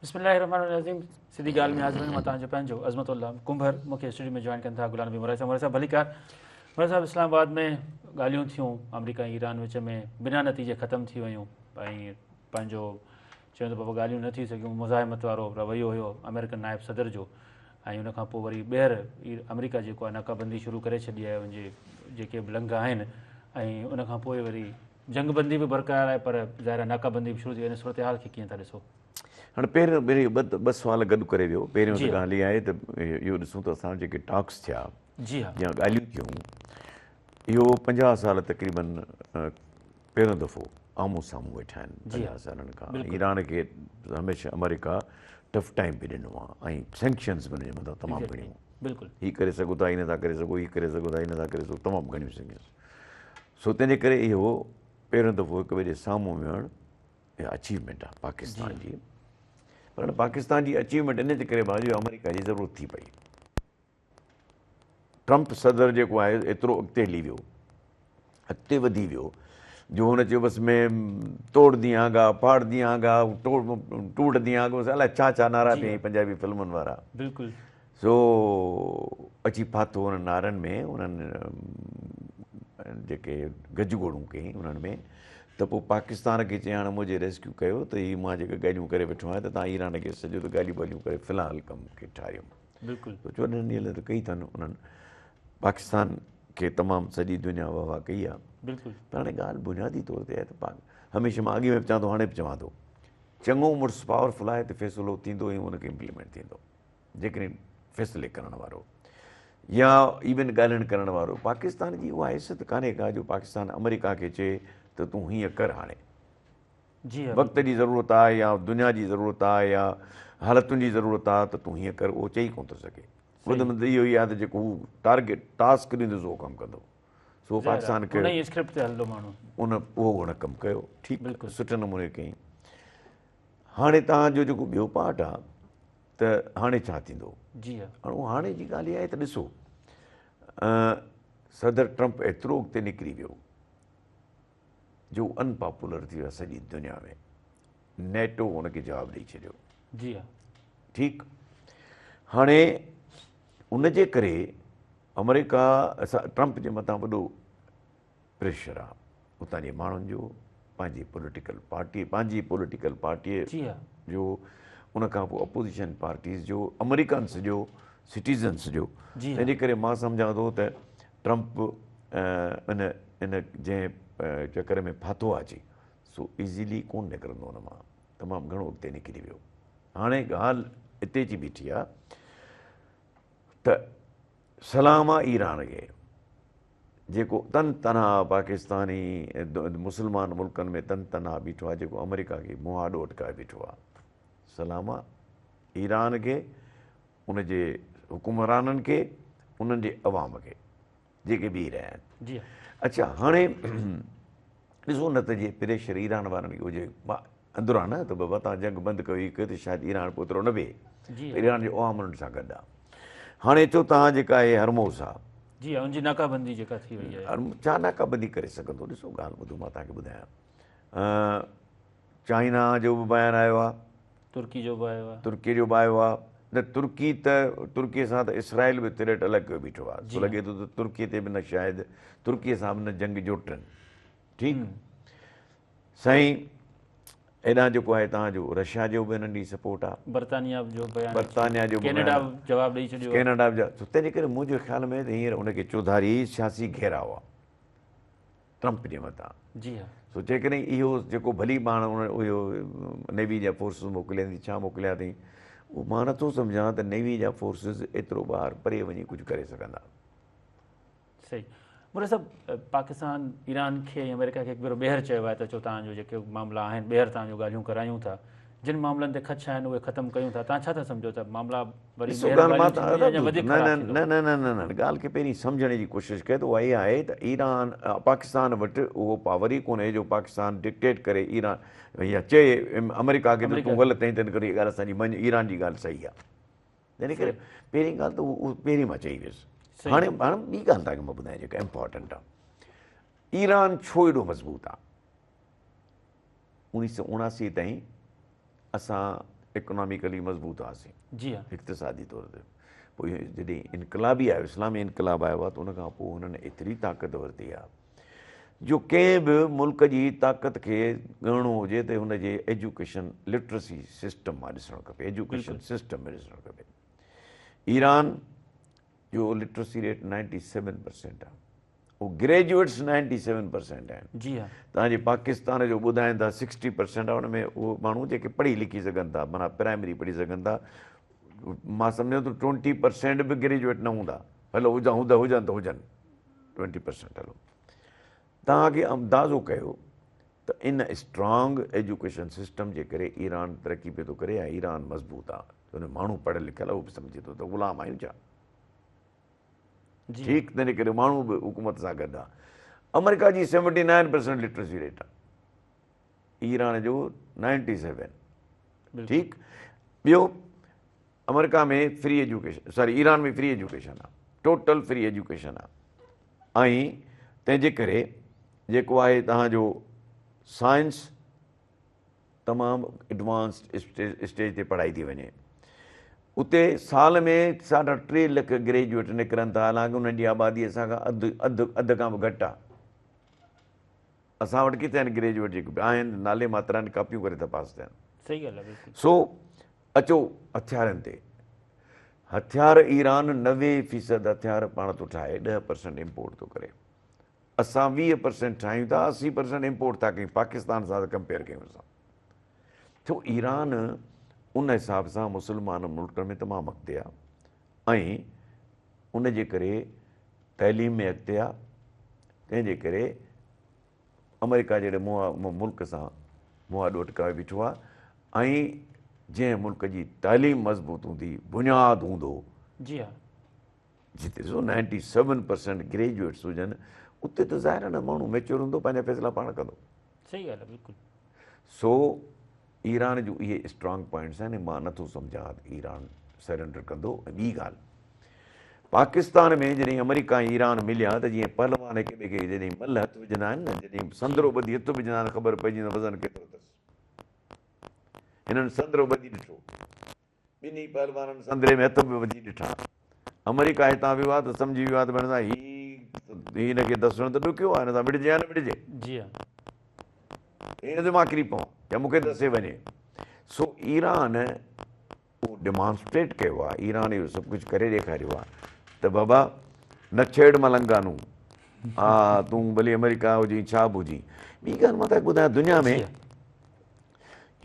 بسم الله الرحمن الرحيم سڌي ڳالهه ۾ حاضر آهيان مان توهان جو پنهنجو عظمت الله ڪنڀر مون کي اسٽوڊيو ۾ جوائن ڪن ٿا غلام نبي مورائي صاحب. مورائي صاحب ڀليڪار. مورائي صاحب اسلام آباد ۾ ڳالهيون ٿيون آمريڪا ۽ ايران وچ ۾ بنا نتيجي ختم ٿي ويون ۽ پنهنجو چيو ته بابا ڳالهيون نه ٿي سگهيون مزاحمت وارو رويو هيو آمريڪن نائب صدر جو ۽ ان کان پوء وري ٻيهر آمريڪا جيڪو آهي ناڪابندي شروع ڪري ڇڏي آهي ان جي جيڪي به لنگهه آهن ۽ ان کان پوء وري جنگ بندي به برقرار آهي پر ظاهر آهي ناڪابندي به شروع ٿي وئي ان صورتحال کي ڪيئن ٿا ڏسو؟ هاڻي پهريون پهريون ٻه ٻه سوال گڏ ڪري ويو پهريون ته ڳالهه اها آهي ته اهو ڏسون ته اسان جيڪي ٽاڪس ٿيا جي ها يا ڳالهيون ٿيون اهو 50 سال تقريبن پهريون دفعو آمهون سامهون ويٺا آهن 50 سالن کان ايران کي هميشه آمريڪا ٽف ٽائيم به ڏنو آهي ۽ سينڪشنز به ان جي مٿان تمام گهڻيون بلڪل هي ڪري سگهو ٿا هي نٿا ڪري سگهو هي ڪري سگهو ٿا هي نٿا ڪري سگهو تمام گهڻيون سينڪشنز سو تنهن جي ڪري اهو پهريون دفعو هڪ ٻئي جي سامهون ويهڻ اها اچيومينٽ آهي پاڪستان جي پر پاڪستان جي اچيومينٽ ان جي ڪري به آهي جو آمريڪا جي ضرورت ٿي پئي. ٽرمپ صدر جيڪو آهي ايترو اڳتي هلي ويو اڳتي وڌي ويو جو هن چيو بس مين توڙ ديان گا ڦاڙ ديان گا ٽوٽ ديان گا الائي ڇا ڇا نعرا پيا پنجابي فلمن وارا بلڪل سو اچي ڦاٿو انهن نعرن ۾ انهن جيڪي گجگوڙون ڪيائين انهن ۾ ته پوء پاڪستان کي چيائين هاڻي منهنجي ريسڪيو ڪيو ته هي مان جيڪا ڳالهيون ڪري ويٺو آهيان ته توهان ايران کي سڄو ته ڳالهيون ٻالهيون ڪري في الحال ڪم کي ٺاهيو. بلڪل. سو 14 ڏينهن لاء ته ڪئي اٿن انهن پاڪستان کي تمام سڄي دنيا واهه واهه ڪئي آهي. بلڪل. پر هاڻي ڳالهه بنيادي طور تي آهي ته پاڪ هميشه مان اڳي ۾ به چوان ٿو هاڻي به چوان ٿو چڱو مڙس پاورفل آهي ته فيصلو ٿيندو ۽ ان کي امپليمينٽ ٿيندو. جيڪڏهن فيصلي ڪرڻ وارو يا ايون ڳالهين ڪرڻ وارو پاڪستان جي اها حيثيت ڪانهي ڪا جو پاڪستان آمريڪا کي چئي ته تون هيئن ڪر هاڻي جي وقت جي ضرورت آهي يا دنيا جي ضرورت آهي يا حالتن جي ضرورت آهي ته تون هيئن ڪر اهو چئي ڪونه ٿو سگهي وڌ ۾ وڌ اهو ئي آهي ته جيڪو هو ٽارگيٽ ٽاسڪ ڏيندس اهو ڪم ڪندو سو پاڪستان کي ان ئي اسڪرپٽ تي هلندو ماڻهو ان اهو هن ڪم ڪيو ٺيڪ سٺي نموني ڪيائين هاڻي توهان جو جيڪو ٻيو پارٽ آهي ته هاڻي ڇا ٿيندو؟ جي ها. هاڻي اهو هاڻي جي ڳالهه اها آهي ته ڏسو صدر ٽرمپ ايترو اڳتي نڪري ويو جو ان پاپولر ٿي ويو سڄي دنيا ۾ نيٽو ان کي جواب ڏئي ڇڏيو. جي ها. ٺيڪ هاڻي ان جي ڪري آمريڪا ٽرمپ جي مٿان وڏو پريشر آ اتان جي ماڻهن جو پنهنجي پوليٽيڪل پارٽي پنهنجي پوليٽيڪل پارٽي جو ان کان پوء اپوزيشن پارٽيز جو آمريڪنس جو سٽيزنس جو تنهن جي ڪري مان سمجهان ٿو ته ٽرمپ ان ان جنهن چڪر ۾ ڦاٿو آ اچي سو ايزيلي ڪون نڪرندو ان مان تمام گهڻو اڳتي نڪري ويو هاڻي ڳالهه اتي اچي بيٺي آ ته سلام آ ايران کي جيڪو تن تنها پاڪستاني مسلمان ملڪن ۾ تن تنها بيٺو آهي جيڪو آمريڪا کي منهن آڏو اٽڪائي بيٺو آهي سلام آ ايران کي ان جي حڪمرانن کي انهن جي عوام کي جيڪي بيهي رهيا آهن جي اڇا هاڻي ڏسو نه ته جي پريشر ايران وارن کي هجي اندران نه ته بابا توهان جنگ بند ڪيو هي ڪيو ته شايد ايران پوء ايترو نه بيهي. ايران جو عوام انهن سان گڏ آ. هاڻي اچو توهان جيڪا هي هرموز آ. جي ان جي ناڪابندي جيڪا ٿي وئي آهي. ڇا ناڪابندي ڪري سگهندو ڏسو ڳالهه ٻڌو مان توهان کي ٻڌايان چائنا جو به بيان آيو آ. ترڪي جو به آيو آ. ترڪي جو به آيو آ نه ترڪي ته ترڪي سان ته اسرائيل به ٿريٽ الڳ ڪيو بيٺو آ سو لڳي ٿو ته ترڪي تي به نه شايد ترڪي سان به نه جنگ جوٽن ٺيڪ. سائين هيڏانهن جيڪو آهي توهان جو رشيا جو به انهن ڏي سپورٽ آ. برطانيا جو بيان برطانيا جو ڪينيڊا به جواب ڏئي ڇڏيو آ. ڪينيڊا به جواب تنهن جي ڪري منهنجي خيال ۾ ته هينئر ان کي چوڌاري سياسي گهيراء آ ٽرمپ جي مٿان. جي ها. سو جيڪڏهن اهو جيڪو ڀلي پاڻ ان اهو نيوي جا فورسز موڪليندي ڇا موڪليا اٿئي اهو مان نٿو سمجهان ته نيوي جا فورسز ايترو ٻاهر پري وڃي ڪجهه ڪري سگهندا. صحيح مراد صاحب پاڪستان ايران کي ۽ آمريڪا کي هڪ ڀيرو ٻيهر چيو آهي ته اچو توهان جو جيڪي معاملا آهن ٻيهر توهان جو ڳالهيون ڪرايون ٿا جن معاملن تي خدشا آهن اهي ختم ڪيون ٿا توهان ڇا ٿا سمجهو ته معاملا وري ڏسو ٻيهر ڳالهه مان ڳالهيون ٿينديون يا وڌيڪ نه خراب ٿيندو؟ نه نه نه نه نه ڳالهه کي پهرين سمجهڻ جي ڪوشش ڪيو ته اها اها آهي ته ايران پاڪستان وٽ اهو پاور ئي ڪونهي جو پاڪستان ڊڪٽيٽ ڪري ايران يا چئي آمريڪا کي ته تون غلط آهين تنهن ڪري هي ڳالهه اسان جي مڃ ايران جي ڳالهه صحيح آهي تنهن ڪري پهرين ڳالهه ته اهو پهرين مان چئي ويس هاڻي هاڻي ٻي ڳالهه توهان کي مان ٻڌايان جيڪا امپورٽنٽ آهي ايران ڇو ايڏو مضبوط آهي 1979 تائين اسان اڪناميڪلي مضبوط هئاسين. جي ها. اقتصادي طور تي. پوء جڏهن انقلابي آيو، اسلامي انقلاب آيو آهي ته ان کان پوء هنن ايتري طاقت ورتي آهي جو ڪنهن به ملڪ جي طاقت کي ڳڻڻو هجي ته هن جي ايجوڪيشن لٽرسي سسٽم مان ڏسڻ کپي، ايجوڪيشن سسٽم ۾ ڏسڻ کپي. ايران جو لٽرسي ريٽ 97% آهي. اهو گريجوئيٽس 97% آهن. جي ها. توهان جي پاڪستان جو ٻڌائين ٿا 60% آهي ان ۾ اهو ماڻهو جيڪي پڙهي لکي سگهن ٿا معنيٰ پرائمري پڙهي سگهن ٿا مان سمجهان ٿو 20% به گريجوئيٽ نه هوندا هلو هجن هوندا هجن ته هجن 20% هلو توهان کي اندازو ڪيو ته ان اسٽرانگ ايجوڪيشن سسٽم جي ڪري ايران ترقي پيو ٿو ڪري ۽ ايران مضبوط آهي ان ماڻهو پڙهيل لکيل اهو به سمجهي ٿو ته غلام آهيون ڇا ٺيڪ تنهن ڪري ماڻهو به حڪومت سان گڏ آ. آمريڪا جي 79% لٽرسي ريٽ آ، ايران جو 97. ٺيڪ ٻيو آمريڪا ۾ free education sorry Iran ۾ free education آ، ٽوٽل فري ايجوڪيشن آ ۽ تنهن جي ڪري جيڪو آهي توهان جو سائنس تمام ايڊوانسڊ اسٽيج تي پڙهائي ٿي وڃي. اتي سال ۾ ساڍا ٽي لک گريجوئيٽ نڪرن ٿا حالانڪه انهن جي آبادي اسان کان اڌ اڌ اڌ کان به گهٽ آهي. اسان وٽ ڪٿي آهن گريجوئيٽ جيڪي به آهن نالي ماتر آهن ڪاپيون ڪري ٿا پاس ٿين. صحيح ڳالهه آهي بلڪل. سو اچو هٿيارن تي. هٿيار ايران 90% هٿيار پاڻ ٿو ٺاهي 10% امپورٽ ٿو ڪري. اسان 20% ٺاهيون ٿا 80% امپورٽ ٿا ڪيون پاڪستان سان ڪمپيئر ڪيون اسان ڇو ايران ان حساب سان مسلمان ملڪن ۾ تمام اڳتي آ ۽ ان جي ڪري تعليم ۾ اڳتي آ تنهن جي ڪري آمريڪا جهڙي ملڪ سان مهاڏو اٽڪائي بيٺو آ ۽ جنهن ملڪ جي تعليم مضبوط هوندي بنياد هوندو جي ها جتي ڏسو 97% گريجوئيٽس هجن اتي ته ظاهر آهي نه ماڻهو ميچور هوندو پنهنجا فيصلا پاڻ ڪندو. صحيح ڳالهه آهي بلڪل. سو ايران جون اهي اسٽرانگ پوائنٽس آهن ۽ مان نٿو سمجهان ته ايران سرينڊر ڪندو ۽ ٻي ڳالهه پاڪستان ۾ جڏهن آمريڪا ۽ ايران مليا ته جيئن پهلوان هڪ ٻئي کي جڏهن ملهه هٿ وجهندا آهن نه جڏهن سندرو ٻڌي هٿ وجهندا آهن خبر پئجي ويندو وزن ڪيترو اٿس هنن سندرو ٻڌي ڏٺو ٻنهي پهلوانن سندري ۾ هٿ به وجهي ڏٺا. آمريڪا هتان ويو آهي ته سمجهي ويو آهي ته هن سان هي هن کي دسڻ ته ڏکيو آهي، هن سان وڙهجي يا نه وڙهجي. جي ها. هن تي مان ڪري پوان يا مون کي دسي وڃي. سو ايران اهو ڊيمانسٽريٽ ڪيو آهي، ايران اهو سڀ ڪجهه ڪري ڏيکاريو آهي ته بابا نه ڇيڙ ملنگانو، ها تون ڀلي آمريڪا هجين ڇا به هجين. ٻي ڳالهه مان توکي ٻڌايان دنيا ۾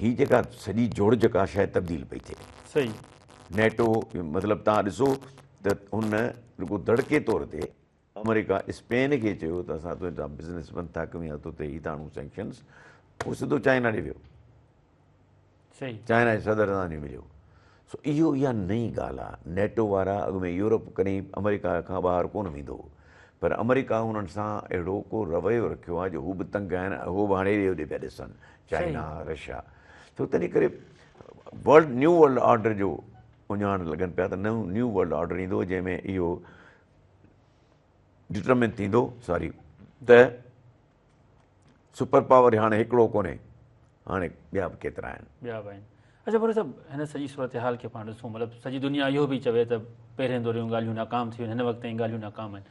هي جيڪا سڄي جوڙجڪ آ شايد تبديل پئي ٿئي. صحيح. نيٽو مطلب توهان ڏسو ته هن رڳو دڙڪي طور تي آمريڪا اسپين کي چيو ته اسان تنهنجي سان بزنس بند ٿا ڪيون يا تو تي هي ٿا آڻون سينڪشنز هو سڌو چائنا ڏي ويو. صحيح. چائنا جي صدر سان وڃي مليو. سو اهو اها نئين ڳالهه آ. نيٽو وارا اڳ ۾ يورپ ڪڏهن آمريڪا کان ٻاهر ڪونه ويندو هو. پر آمريڪا انهن سان اهڙو ڪو رويو رکيو آهي جو هو به تنگ آهن ۽ هو به هاڻي هيڏي هوڏي پيا ڏسن چائنا رشيا سو تنهن ڪري ورلڊ نيو ورلڊ آرڊر جو اهڃاڻ لڳن پيا ته نئون نيو ورلڊ آرڊر ايندو جنهن ۾ اهو ڊٽرمن ٿيندو ساري ته سپر پاور هاڻي هڪڙو ڪونهي هاڻي ٻيا به ڪيترا آهن. ٻيا به آهن. اڇا موري صاحب هن سڄي صورتحال کي پاڻ ڏسون مطلب سڄي دنيا اهو به چوي ته پهرين دور جون ڳالهيون ناڪام ٿي ويون هن وقت تائين ڳالهيون ناڪام آهن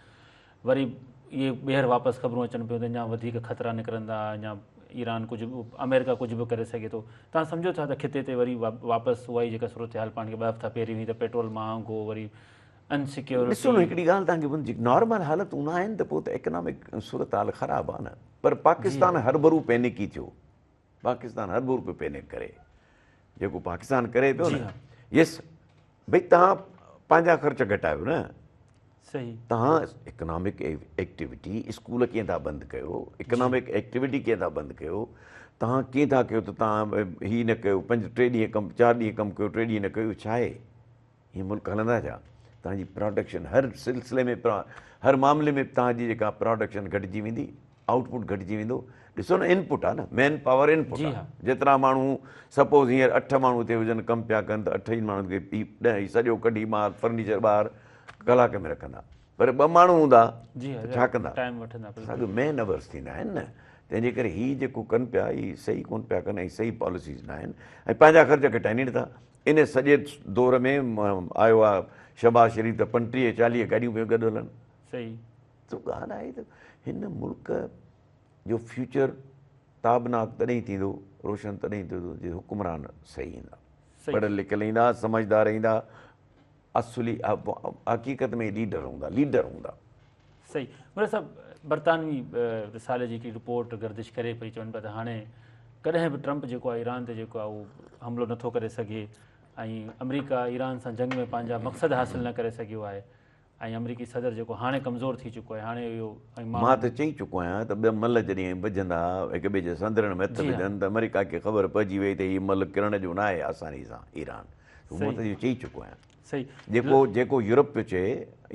وري اهي ٻيهر واپس خبرون اچن پيون ته اڃا وڌيڪ خطرا نڪرندا اڃا ايران ڪجهه به آمريڪا ڪجهه به ڪري سگهي ٿو توهان سمجهو ٿا ته خطي تي وري واپس اها ئي جيڪا صورتحال پاڻ کي ٻه هفتا پهرين هئي ته پيٽرول مهانگو وري انسيڪيورٽي. ڏسو نه هڪڙي ڳالهه توهان کي ٻڌ جي نارمل حالتون نه آهن ته پوء ته اڪنامڪ صورتحال خراب آهي نه پر پاڪستان هرڀرو پينڪ ئي ٿيو پاڪستان هرڀرو پيو پينڪ ڪري جيڪو پاڪستان ڪري پيو نه يس ڀئي توهان پنهنجا خرچ گهٽايو نه صحيح توهان اڪنامڪ ايڪٽيوٽي اسڪول ڪيئن ٿا بند ڪيو اڪنامڪ ايڪٽيوٽي ڪيئن ٿا بند ڪيو توهان ڪيئن ٿا ڪيو ته توهان هي نه ڪيو پنج ٽي ڏينهن ڪم چار ڏينهن ڪم ڪيو ٽي ڏينهن نه ڪيو ڇا آهي هي ملڪ هلندا ڇا؟ توهان جي پراڊڪشن هر سلسلي ۾ هر معاملي ۾ توهان جي جيڪا پراڊڪشن گهٽجي ويندي آئوٽ پٽ گهٽجي ويندو ڏسو نه انپٽ آهي نه مين پاور انپٽ آهي جيترا ماڻهو سپوز هينئر اٺ ماڻهو هتي هجن ڪم پيا ڪن ته اٺ ئي ماڻهن کي هي ڏهه هي سڄو ڪڍي مال فرنيچر ٻاهر ڪلاڪ ۾ رکندا پر ٻه ماڻهو هوندا ته ڇا ڪندا ٽائيم وٺندا ساڳيو مين اورس ٿيندا آهن نه تنهن جي ڪري هي جيڪو ڪن پيا هي صحيح ڪون پيا ڪن ۽ صحيح پاليسيز نه آهن ۽ پنهنجا خرچ گهٽائين ئي نٿا. ان سڄي دور ۾ آيو آ شهباز شريف ته 35 40 گاڏيون پيون گڏ هلن. صحيح. سو ڳالهه آهي ته هن ملڪ جو فيوچر تابناڪ تڏهن ٿيندو، روشن تڏهن ٿيندو جڏهن حڪمران صحيح ايندا، پڙهيل لکيل ايندا، سمجهدار ايندا، اصلي حقيقت ۾ ليڊر هوندا، ليڊر هوندا. صحيح مراد صاحب برطانوي رسالي جي هڪڙي رپورٽ گردش ڪري پئي، چون پيا ته هاڻي ڪڏهن به ٽرمپ جيڪو آهي ايران تي جيڪو آهي اهو حملو نٿو ڪري سگهي ۽ آمريڪا ايران سان جنگ ۾ پنهنجا مقصد حاصل نه ڪري سگهيو آهي ۽ آمريڪي صدر جيڪو هاڻي ڪمزور ٿي چڪو آهي هاڻي اهو ۽ مان ته چئي چڪو آهيان ته ٻه مل جڏهن وجهندا هڪ ٻئي جي سندرن ۾ هٿ وجهن ته آمريڪا کي خبر پئجي وئي ته هي مل ڪرڻ جو ناهي آساني سان ايران مان ته اهو چئي چڪو آهيان. صحيح. جيڪو جيڪو يورپ پيو چئي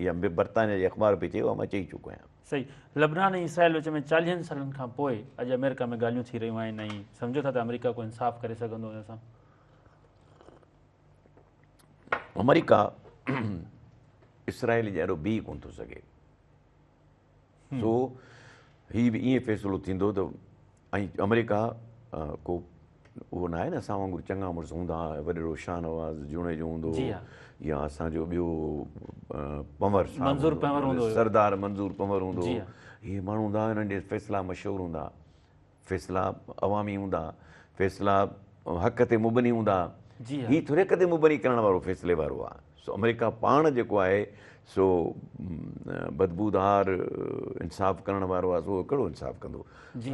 يا برطانيا جي اخبار پئي چئي اها مان چئي چڪو آهيان. صحيح. لبنان ۽ اسرائيل وچ ۾ 40 سالن کان پوء اڄ آمريڪا ۾ ڳالهيون ٿي رهيون آهن ۽ سمجهو ٿا ته آمريڪا ڪو انصاف ڪري سگهندو ان سان؟ آمريڪا اسرائيل جي آڏو بيهي ڪونه ٿو سگهي. سو هي به ائين فيصلو ٿيندو ته ۽ آمريڪا ڪو اهو نه آهي نه اسان وانگر چڱا مڙس هوندا هئا، وڏيرو شاهنواز جوڻيجو هوندو هو يا اسان جو ٻيو پنور صاحب منظور پنور هوندو هو، سردار منظور پنور هوندو هو، اهي ماڻهو هوندا هئا، انهن جي فيصلا مشهور هوندا هئا، فيصلا عوامي هوندا، فيصلا حق تي مبني هوندا. هي ٿوري حق تي مبني ڪرڻ وارو فيصلي وارو آهي. سو آمريڪا پاڻ جيڪو آهي سو بدبودار انصاف ڪرڻ وارو آهي، سو ڪهڙو انصاف ڪندو؟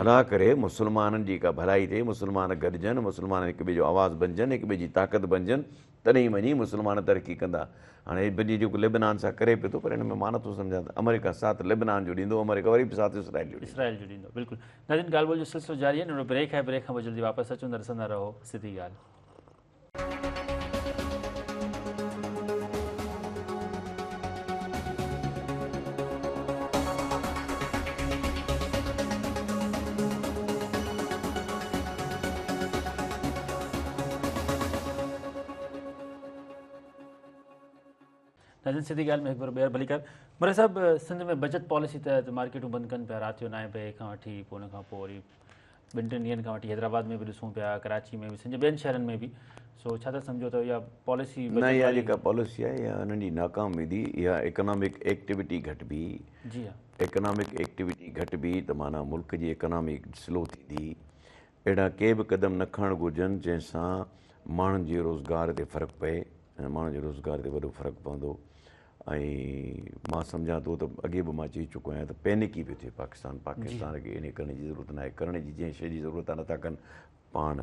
الله ڪري مسلمانن جي ڪا ڀلائي ٿئي، مسلمان گڏجن، مسلمان هڪ ٻئي جو آواز بنجن، هڪ ٻئي جي طاقت بنجن، تڏهن وڃي مسلمان ترقي ڪندا. هاڻي هي ٻنهي جيڪو لبنان سان ڪري پيو ٿو پر ان ۾ مان نٿو سمجهان ته آمريڪا ساٿ لبنان جو ڏيندو، آمريڪا وري به ساٿ اسرائيل جو ڏيندو. اسرائيل جو ڏيندو بلڪل. ناظرين ڳالهه ٻولهه جو سلسلو جاري آهي، ننڍڙو بريڪ آهي، بريڪ کان پوء جلدي واپس اچون ٿا، ڏسندا رهو سڌي ڳالهه. ناظرين سڌي ڳالهه ۾ هڪ ڀيرو ٻيهر ڀليڪار. مري صاحب سنڌ ۾ بچت پاليسي تحت مارڪيٽون بند ڪن پيا، رات جو 9 بجي کان وٺي پوء ان کان پوء وري ٻن ٽن ڏينهن کان وٺي حيدرآباد ۾ به ڏسون پيا، ڪراچي ۾ به، سنڌ جي ٻين شهرن ۾ به، سو ڇا ٿا سمجهو ته اها پاليسي نه اها جيڪا پاليسي آهي اها انهن جي ناڪام ويندي، اها اڪنامڪ ايڪٽيوٽي گهٽبي، جي ها اڪنامڪ ايڪٽيوٽي گهٽبي ته معنيٰ ملڪ جي اڪنامي سلو ٿيندي. اهڙا ڪي به قدم نه کڻڻ گهرجن جنهن سان ماڻهن جي روزگار تي فرق پئي ۽ ماڻهن جي روزگار تي وڏو فرق پوندو ۽ مان سمجهان ٿو ته اڳي به مان چئي چڪو آهيان ته پينڪ ئي پيو ٿئي پاڪستان، پاڪستان کي انهي ڪرڻ جي ضرورت ناهي، ڪرڻ جي جنهن شيء جي ضرورت آهي نٿا ڪن، پاڻ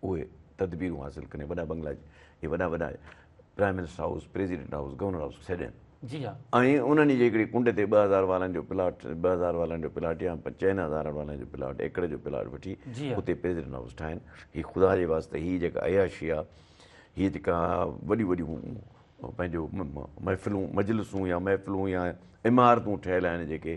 اهي تدبيرون حاصل ڪري وڏا بنگلا اهي وڏا وڏا prime minister house, president house, governor house ڇڏين. جي ها. ۽ انهن جي هڪڙي ڪنڊ تي 2000 والن جو پلاٽ، 2000 والن جو پلاٽ يا 4000 والن جو پلاٽ، ايڪڙ جو پلاٽ وٺي اتي پريزيڊنٽ هائوس ٺاهين. هي خدا جي واسطي هي جيڪا عياشي آ، هي جيڪا وڏيون وڏيون پنهنجو محفلون، مجلسون يا محفلون يا عمارتون ٺهيل آهن جيڪي،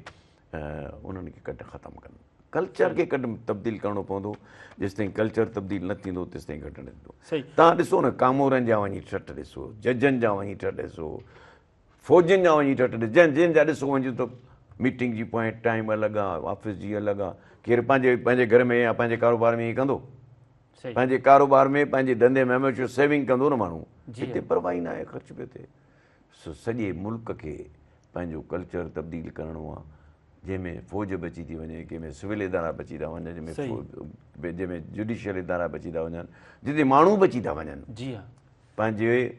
انهن کي ڪڍ ختم ڪن. ڪلچر کي ڪڍ تبديل ڪرڻو پوندو، جيستائين ڪلچر تبديل نه ٿيندو تيستائين گهٽ نه ٿيندو. توهان ڏسو نه ڪامورن جا وڃي ٺٺ ڏسو، ججن جا وڃي ٺٺ ڏسو، فوجين جا وڃي ٺٺ ڏسو، جن جن جا ڏسو وڃجي ته ميٽنگ جي پوائنٽ ٽائيم الڳ آ، آفيس جي الڳ آ. ڪير پنهنجي پنهنجي گهر ۾ يا پنهنجي ڪاروبار ۾ ائين ڪندو؟ پنهنجي ڪاروبار ۾ پنهنجي ڌنڌي ۾ هميشه سيونگ ڪندو نه ماڻهو. هتي پرواهه ئي ناهي خرچ پيو ٿئي. سو سڄي ملڪ کي پنهنجو ڪلچر تبديل ڪرڻو آ، جنهن ۾ فوج به اچي ٿي وڃي، ڪنهن ۾ سول ادارا به اچي ٿا وڃن، جنهن ۾ جڊيشل ادارا به اچي ٿا وڃن، جتي ماڻهو به اچي ٿا وڃن. جي ها. پنهنجي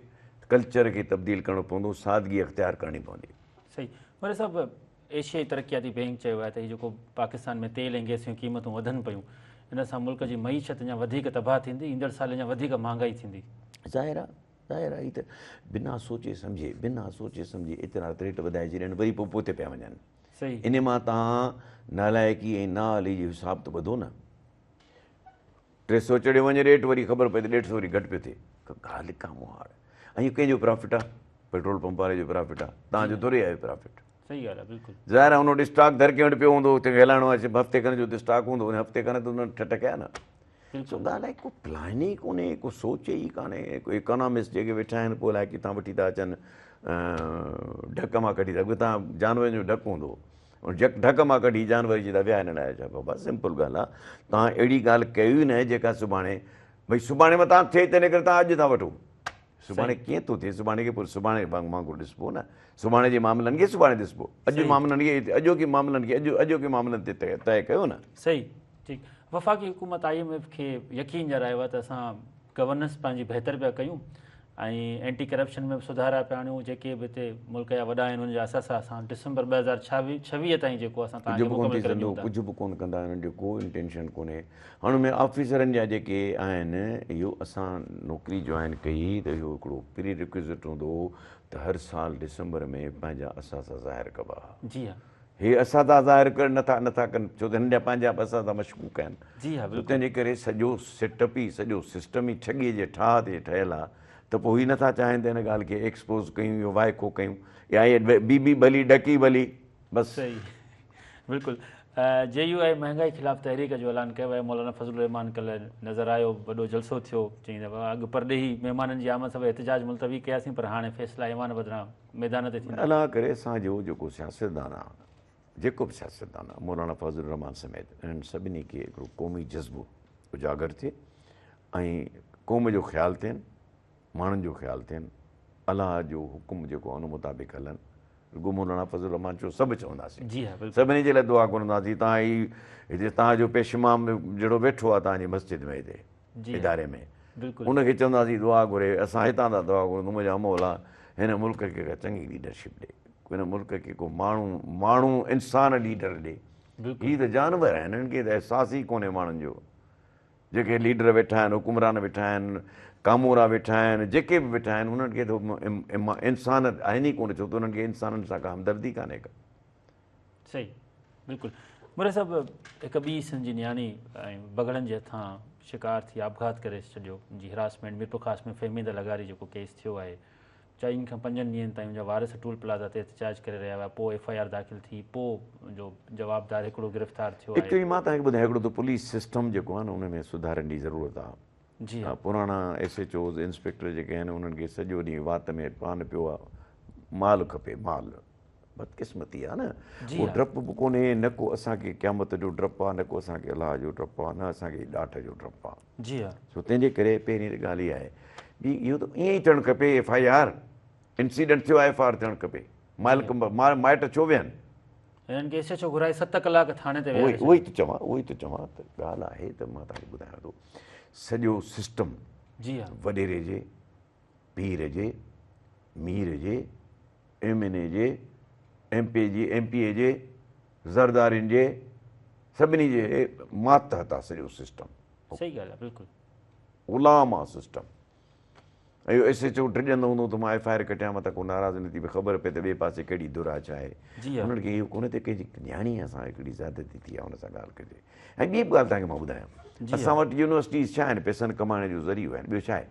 ڪلچر کي تبديل ڪرڻو پوندو، سادگي اختيار ڪرڻي پوندي. صحيح مري صاحب، ايشيائي ترقياتي بينڪ چيو آهي ته هي جيڪو پاڪستان ۾ تيل ۽ گئس جون قيمتون وڌن پيون ان سان ملڪ جي معيشت اڃا وڌيڪ تباهه ٿيندي، ايندڙ سال اڃا وڌيڪ مهانگائي ٿيندي. ظاهر آهي ظاهر آهي ته بنا سوچي سمجهي بنا سوچي سمجهي ايترا ريٽ وڌائي ڇڏين وري پوء پوئتي پيا وڃن. ان مان توهان نالائقي ۽ نااهلي جو حساب ته ٻڌو نه. 300 چڙهيو وڃي ريٽ وري خبر پئي ته 150 وري گهٽ پيو ٿئي. ڳالهه ڪا مهاڙ. ۽ اهو ڪنهن جو پرافٽ آهي؟ پيٽرول پمپ واري جو پرافٽ آهي، توهان جو ٿوري آهي پرافٽ. صحيح ڳالهه آهي بلڪل. ظاهر آهي ان وٽ اسٽاڪ هر ڪنهن وٽ پيو هوندو، تنهن کي هلائڻو آهي، هفتي کن جو اسٽاڪ هوندو، ان هفتي کن ته انهن ٺٺ ڪيا نه. سو ڳالهه آهي ڪو پلان ئي ڪونهي، ڪو سوچ ئي ڪانهي، ڪو اڪانامسٽ جيڪي ويٺا آهن پوء الائي ڪٿان وٺي ٿا اچن، ڍڪ مان ڪڍي ٿا، ڪٿان جانورن جو ڍڪ هوندو، جڪ ڍڪ مان ڪڍي جانور جي ٿا ويا هنن آيا ڇا بابا سمپل ڳالهه آ توهان اهڙي ڳالهه ڪيو ئي نه جيڪا سڀاڻي ڀئي سڀاڻي متان ٿئي تنهن ڪري توهان اڄ ٿا وٺو سڀاڻي ڪيئن ٿو ٿئي سڀاڻي کي پوء سڀاڻي وانگر ڏسبو نه سڀاڻي جي معاملن کي سڀاڻي ڏسبو اڄ معاملن کي اڄوڪي معاملن کي اڄ اڄوڪي معاملن تي طئي ڪيو نه. صحيح ٺيڪ وفاقي حڪومت I M F کي يقين ڏياريو آهي ته اسان گورننس پنهنجي بهتر پيا ڪيون ۽ اينٽي ڪرپشن ۾ به سڌارا پيا آڻيون جيڪي به هتي ملڪ جا وڏا آهن انهن جا اثاثا اسان ڊسمبر 2026 تائين جيڪو اسان توهان ڪجهه کي به ڪونه مڪمل ٿي ڪري سگهندو ڏيون ٿا. ڪجهه به ڪونه ڪندا انهن جو ڪو انٽينشن ڪونهي هاڻ ان ۾ آفيسرن جا جيڪي آهن اهو اسان نوڪري جوائن ڪئي ته اهو هڪڙو پري ريڪوزٽ هوندو هو ته هر سال ڊسمبر ۾ پنهنجا اثاثا ظاهر ڪبا ها. جي ها. هي اثاثا ظاهر ڪرڻ نٿا نٿا ڪن ڇو ته هنن جا پنهنجا به اثاثا مشڪوڪ آهن. جي ها بلڪل. تنهن جي ڪري سڄو سيٽ اپ ئي سڄو سسٽم ئي ٺڳي جي ٺاهه تي ٺهيل آهي ته پوء هي نٿا چاهين ته هن ڳالهه کي ايڪسپوز ڪيون يا وائکو ڪيون يا هي بي بي ڀلي ڍڪي ڀلي بس. صحيح بلڪل جي يو آء مهانگائي خلاف تحريڪ جو اعلان ڪيو آهي مولانا فضل الرحمان ڪلهه نظر آيو وڏو جلسو ٿيو چيائين ته اڳ پرڏيهي مهمانن جي آمد سبب احتجاج ملتوي ڪياسين پر هاڻي فيصلا ايوان بدران ميدان تي ٿيندا. الله ڪري اسان جو جيڪو سياستدان آ جيڪو به سياستدان آ مولانا فضل الرحمان سميت انهن سڀني کي هڪڙو قومي جذبو اجاگر ٿئي ۽ قوم جو خيال ٿين ماڻهن جو خيال ٿين الله جو حڪم جيڪو آ ان مطابق هلن رڳو مولانا فضل الرحمان چيو سڀ چونداسين جي ها بلڪل سڀني جي لاء دعا گهرنداسين توهان هي هتي توهان جو پيش امام جهڙو ويٺو آ توهان جي مسجد ۾ هتي جي ها اداري ۾ بلڪل ان کي چونداسين دعا گهري اسان هتان ٿا دعا گهرون ته منهنجا مولا هن ملڪ کي ڪا چڱي ليڊرشپ ڏي هن ملڪ کي ڪو ماڻهو ماڻهو انسان ليڊر ڏي بلڪل هي ته جانور آهن هنن کي ته احساس ئي ڪونهي ماڻهن جو جيڪي ليڊر ويٺا آهن حڪمران ويٺا آهن ڪامورا ويٺا آهن جيڪي به ويٺا آهن انهن کي ته انسان آهن ئي ڪونه ڇو ته انهن کي انسانن سان ڪا همدردي ڪانهي ڪا. صحيح بلڪل مري صاحب هڪ ٻي سنڌ جي نياڻي ۽ بگهڙن جي هٿان شڪار ٿي آپگهات ڪري ڇڏيو ان جي هراسمينٽ ميرپورخاص ۾ فهميده لغاري جيڪو ڪيس ٿيو آهي چئن کان پنجن ڏينهن تائين ان جا وارث ٽول پلازا تي احتجاج ڪري رهيا هئا پوء ايف I R داخل ٿي پوء ان جو جوابدار هڪڙو گرفتار ٿيو آهي. ايڪچوئلي مان توهان کي ٻڌايان هڪڙو ته پوليس سسٽم جيڪو آهي نه ان ۾ سڌارن جي ضرورت آهي. جي ها. پراڻا ايس ايڇ اوز انسپيڪٽر جيڪي آهن انهن کي سڄو ڏينهن وات ۾ پان پيو آهي مال کپي مال بدقسمتي آهي نه جي ڪو ها. ڊپ به ڪونهي نه ڪو اسان کي قيامت جو ڊپ آهي نه ڪو اسان کي الله جو ڊپ آهي نه اسان کي ڏاٺ جو ڊپ آهي. جي ها. سو تنهن جي ڪري پهرين ته ڳالهه اها آهي ٻي اهو ته ائين ئي ٿيڻ کپي ايف I R incident ٿيو آهي ايف I R ٿيڻ کپي مالڪ مائٽ ڇو ويهن. هنن کي ايس ايڇ او گهرائي 7 ڪلاڪ ٿاڻي تي ويهاري اهو ئي ته چوان اهو ئي ته چوان ته ڳالهه آهي ته مان توهان کي ٻڌايان ٿو سڄو سسٽم جي ها. وڏيري جي پير جي مير جي ايم اين اي جي ايم پي جي ايم پي اي جي زردارين جي سڀني جي ماتحت آ سڄو سسٽم. صحيح ڳالهه آ بلڪل. غلام آ سسٽم. ۽ اهو ايس ايڇ او ڊڄندو هوندو ته مان ايف I R ڪٽيان متان ڪو ناراض نه ٿي پئي خبر پئي ته ٻئي پاسي ڪهڙي ڌر آ ڇا آهي. جي ها. انهن کي اهو ڪونه ته ڪنهن جي نياڻيء سان هڪڙي زيادتي ٿي آ ان سان ڳالهه ڪجي. ۽ ٻي به ڳالهه توهان کي مان ٻڌايان جي ها. اسان وٽ يونيورسٽيز ڇا آهن پئسن ڪمائڻ جو ذريعو آهن ٻيو ڇا آهي.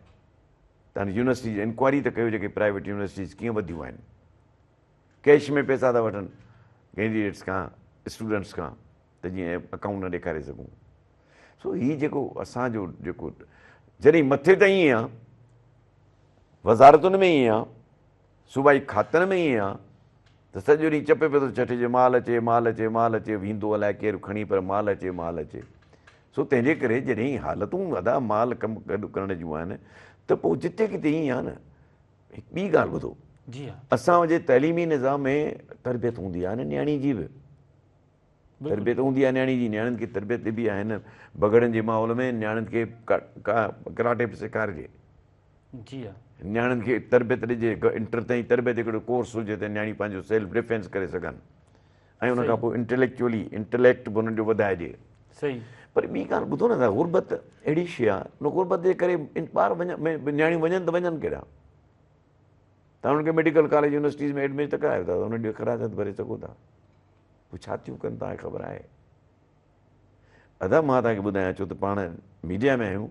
توهان يونيورسٽيز جي انڪوائري ته ڪيو جيڪي پرائيويٽ يونيورسٽيز ڪيئن وڌيون آهن. ڪيش ۾ پئسا ٿا وٺن ڪينڊيڊيٽس کان اسٽوڊنٽس کان ته جيئن اڪائونٽ نه ڏيکاري سگهون. سو هي جيڪو اسان جو جيڪو جڏهن مٿي ته ائين آ وزارتن ۾ ائين آ صوبائي کاتن ۾ ائين آ ته سڄو ڏينهن چپي پيو ٿو چٺي جي مال اچي مال اچي مال اچي ويندو الائي ڪير کڻي پر مال اچي مال اچي سو تنهن جي ڪري جڏهن حالتون ادا مال ڪم گڏ ڪرڻ جون آهن ته پوء جتي ڪٿي ائين آ نه. هڪ ٻي ڳالهه ٻڌو جي ها. اسان جي تعليمي نظام ۾ تربيت هوندي آهي نه نياڻي جي به تربيت هوندي آهي نياڻي جي نياڻين کي تربيت ڏبي آهي هن بگهڙن جي ماحول ۾ نياڻين کي ڪراٽي به سيکارجي جي ها. نياڻين کي تربيت ڏجي انٽر تائين تربيت هڪڙو ڪورس هجي ته نياڻي پنهنجو سيلف ڊفينس ڪري سگهن ۽ ان کان پوء انٽليڪچوئلي انٽليڪٽ به انهن جو وڌائجي. صحيح. پر ٻي ڳالهه ٻڌو نه ته غربت اهڙي شيء آهي ان غربت جي ڪري ٻار وڃن نياڻيون وڃن ته وڃن ڪيڏانهن؟ توهان انهن کي ميڊيڪل ڪاليج يونيورسٽيز ۾ ايڊمٽ ته ڪرايو ٿا انهن جو اخراجات ڀري سگهو ٿا پوء ڇا ٿيون ڪن توهان کي خبر آهي؟ ادا مان توهان کي ٻڌايان ڇو ته پاڻ ميڊيا ۾ آهيون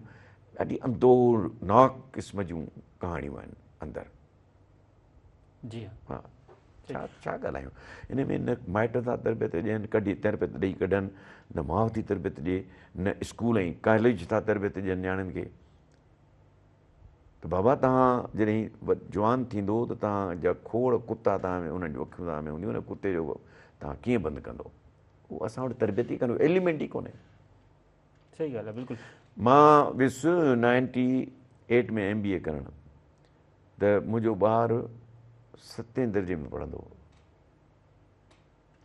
ڏاڍي اندوهناڪ قسم جون ڪهاڻيون آهن اندر. جي ها ڇا ڇا ڳالهايون ان ۾ نه مائٽ ٿا تربيت ڏين ڪڍي تربيت ڏئي ڪڍن نه ماء ٿي تربيت ڏي نه اسڪول ۽ ڪاليج ٿا تربيت ڏين نياڻين کي ته بابا تهان جڏهن جوان ٿيندو ته تهان جا کوڙ ڪتا تهان ۾ انهن جون اکيون تهان ۾ هونديون نه ڪتي جو توهان ڪيئن بند ڪندو؟ اهو اسان وٽ تربيت ئي ڪانهي، ايليمينٽ ئي ڪونهي. صحيح ڳالهه آهي بلڪل. مان ويس 98 ۾ ايم بي اي ڪرڻ ته منهنجو ٻار ستين درجي ۾ پڙهندو هو